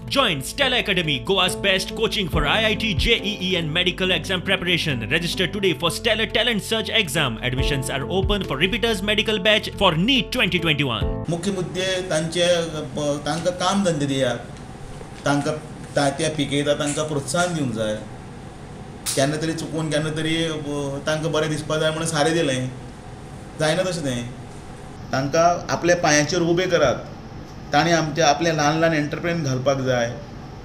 Join Stella Academy, Goa's best coaching for IIT, JEE and medical exam preparation. Register today for Stellar Talent Search exam. Admissions are open for repeaters medical batch for NEET 2021. मुख्य मुद्दे तांचे तांकां काम धंदे दियात, तांकां ते पिकयता तांकां प्रोत्साहन दिवंक जाय. केन्ना तरी चुकून केन्ना तरी तांकां बरें दिसपा जाय म्हणून सारें दिलें जायना तशें तें. तांकां आपल्या पांयाचेर उबे करात, तांणी आमचे आपले ल्हान ल्हान एंटरप्रेन घालपाक जाय,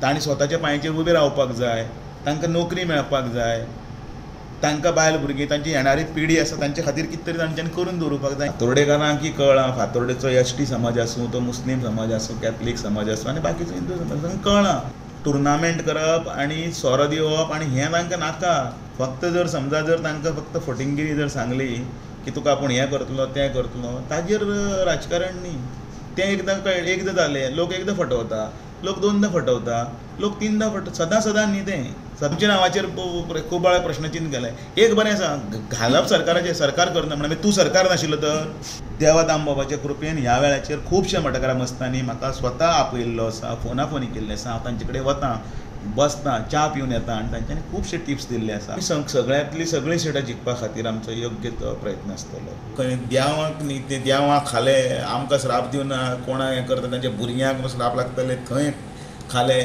तांणी स्वताच्या पांयाचेर उबे रावपाक जाय, तांकां नोकरी मेळपाक जाय, तांकां बायल भुरगीं तांची येणारी पिढी आसा तांचे खातीर कितें तरी तांच्यांनी करून दवरुपाक जाय. फातोर्डेकारांक कळ्ळां, फातोर्डेचो एस टी समाज आसूं, तो मुस्लीम समाज आसूं, कॅथलीक समाज आसूं आनी बाकीचो हिंदू समाज आसूं, कळ्ळां टुर्नामेंट करप आनी सोरो दिवप आनी हें तांकां नाका. फक्त जर समजा जर तांकां फक्त फटिंगिरी जर सांगली की तुका आपूण हें करतलो तें करतलो, ताजेर राजकारण न्ही. तें एकदां कळ्ळें, एकदां जालें, लोक एकदां फटवता, लोक दोनदां फटवता, लोक तिनदां फटवता, सदां सदां न्ही तें. तुमच्या नांवाचेर खूब वेळा प्रश्नचिन्न केलें. एक बरें आसा, घालप सरकाराचेर, सरकार करना म्हणून तूं सरकार नाशिल्लो तर. देवा दामबाबाच्या कृपेन ह्या वेळाचेर खुबशे मठकारा मस्तांनी म्हाका स्वता आपयिल्लो आसा, फोना फोनी केल्ले आसा. हांव तांचे कडेन वतां, बसता, च्या पिवन येता आनी तांच्यांनी खुबशे टिप्स दिल्ले आसा. सगळ्यांतली सगळीं सिटां जिखपा खातीर आमचो योग्य तो प्रयत्न आसतलो. खंय देवाक न्ही ते देवाक खाले, आमकां श्राप दिवना, कोणाक हें करता तांच्या भुरग्यांक श्राप लागतले थंय खाले,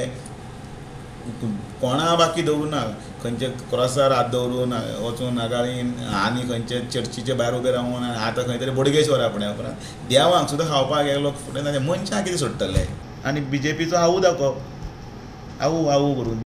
कोणा बाकी दवरूना, खंयचे क्रॉसार हात दवरून वचून नागाळीन आनी खंयचे चर्चीचे भायर उबे रावन आतां खंय तरी बोडगेश्वरा फुडें उपरांत देवांक सुद्दां खावपाक हे लोक फुडें मनशां कितें सोडटले. आनी बीजेपीचो आवू दाखोवप, आवू आवू करून.